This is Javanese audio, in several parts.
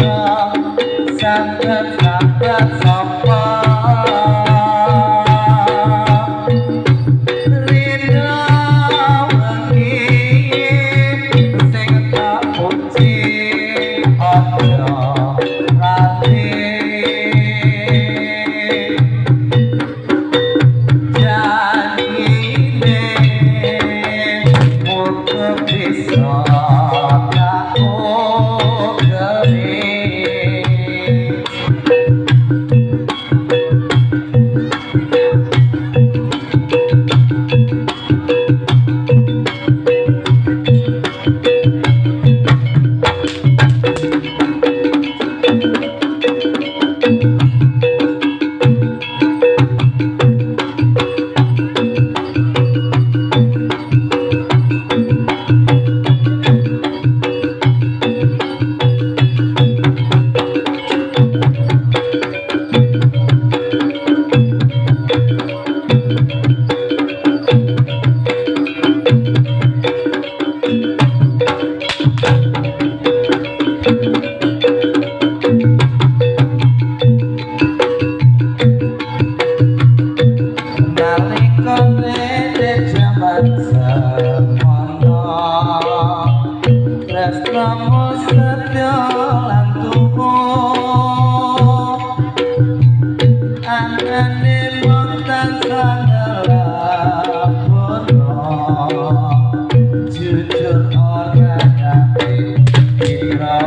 tangga sambat-sambat sapa rida wengi sing tak puji aja lali janjine muga bisa tak ugemi. Nalika rene jaman semono tresnamu setya lan tuhu anane mung tansah nglakoni jujur ora nate kira.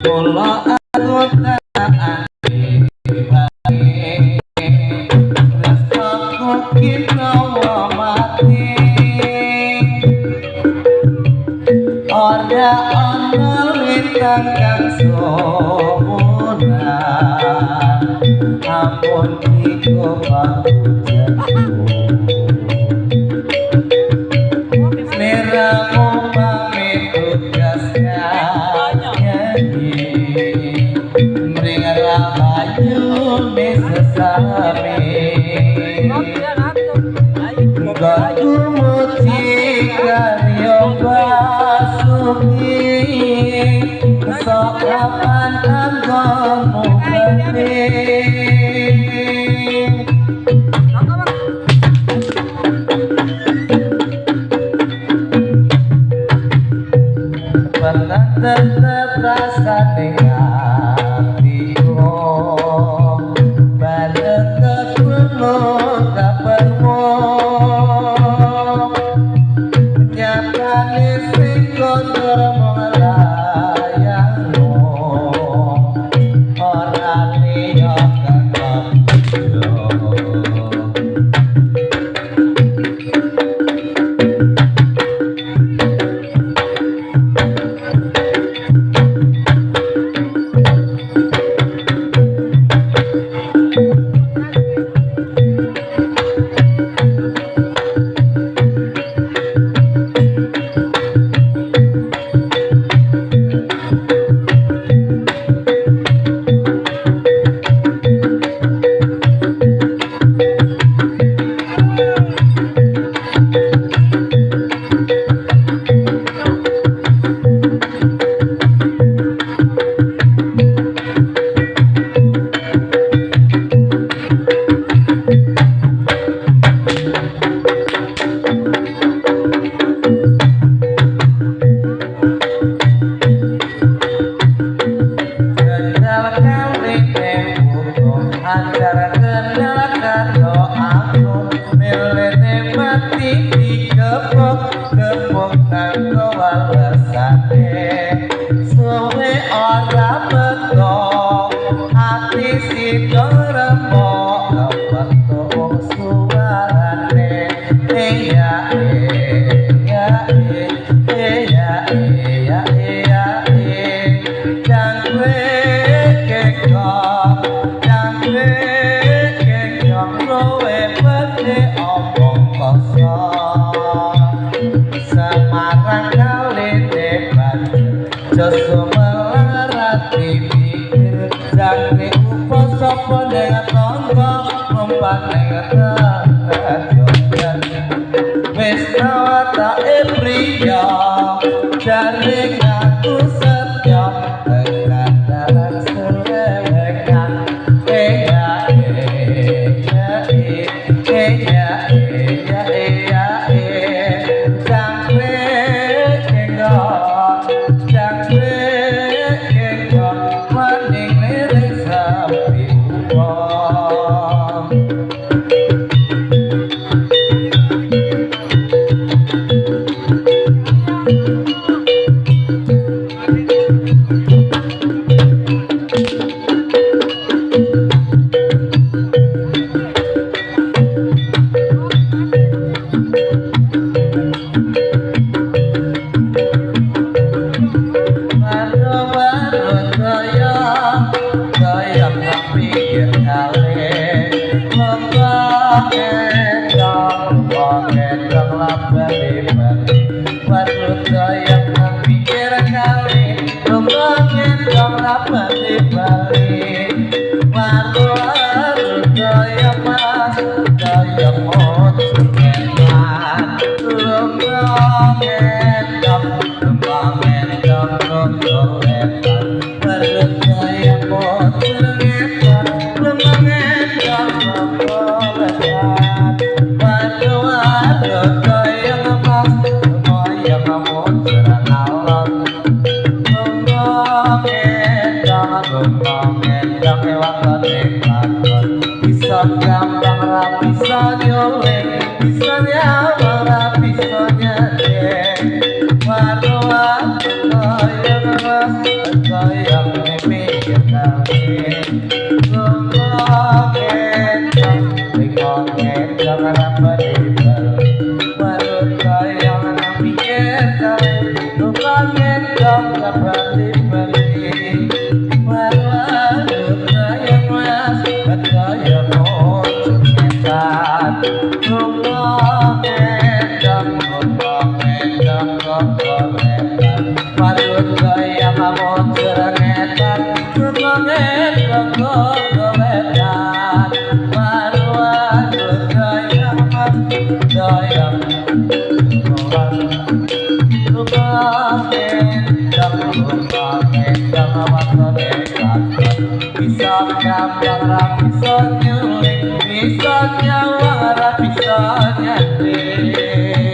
Kula aku taati wae tresnaku kinawa mati ora ana lintang kang sumunan ampun iku papujanku sliramu pamit tugas nyanyi mring rahayu sesami Gotumuji karya basuki sok kapan anggonmu bekti. Pernah tetep rasane atiku bareng ketemu kapermu nyatane sing kondur mung layangmu ora liya kang kapujo. Kenal kaline wuku antara kenal karo aku milene mati dikepuk kepuk kanggo walesane suwe ora beto ati sida remuk kepethuk suarane ya ya ya ya ya jangwe kekok jangwe kekok rowe pete omong kosong Semarang kaline banjur joso melarati pikir jangwe upo sapa ning tangga numpak ning jogan wis. Watake priya jare ngaku setya tekan dalan selewengan. Eh ya eh ya eh eh ya eh ya eh ya eh jangkrik kengkong jangkrik kengkong maning lirik sepi wong. Baru-baru kaya kaya nang pinggir kali lomba ngendong ngendong labari-bari. Baru kaya nang pinggir kali lomba ngendong labari-bari. Baru-baru kaya mas kaya mojo ngetan lomba ngendong lomba ngendong rondo wetan. Baru kaya mojo ngetan lomba ngendong rondo wetan. Baru-baru kaya mas kaya mojo ngalor lomba ngendong lomba ngendong watone lakon. Bisa gampang ra bisa nyuling bisa nyawang ra bisa nyedek. Waru-waru kaya mas kaya pinggir kali lomba ngendong lomba ngendong ra bali-bali. Waru kaya nang pinggir kali lomba ngendong ra bali-bali. Waru-waru kaya mas kaya mojo ngetan lomba ngendong lomba ngendong rondo wetan. Waru kaya mojo ngetan lomba ngendong rondo wetan. Waru-waru kaya mas kaya lomba ngendong lomba ngendong watone lakon. Bisa gampang ra bisa nyuling bisa nyawang ra bisa nyedek.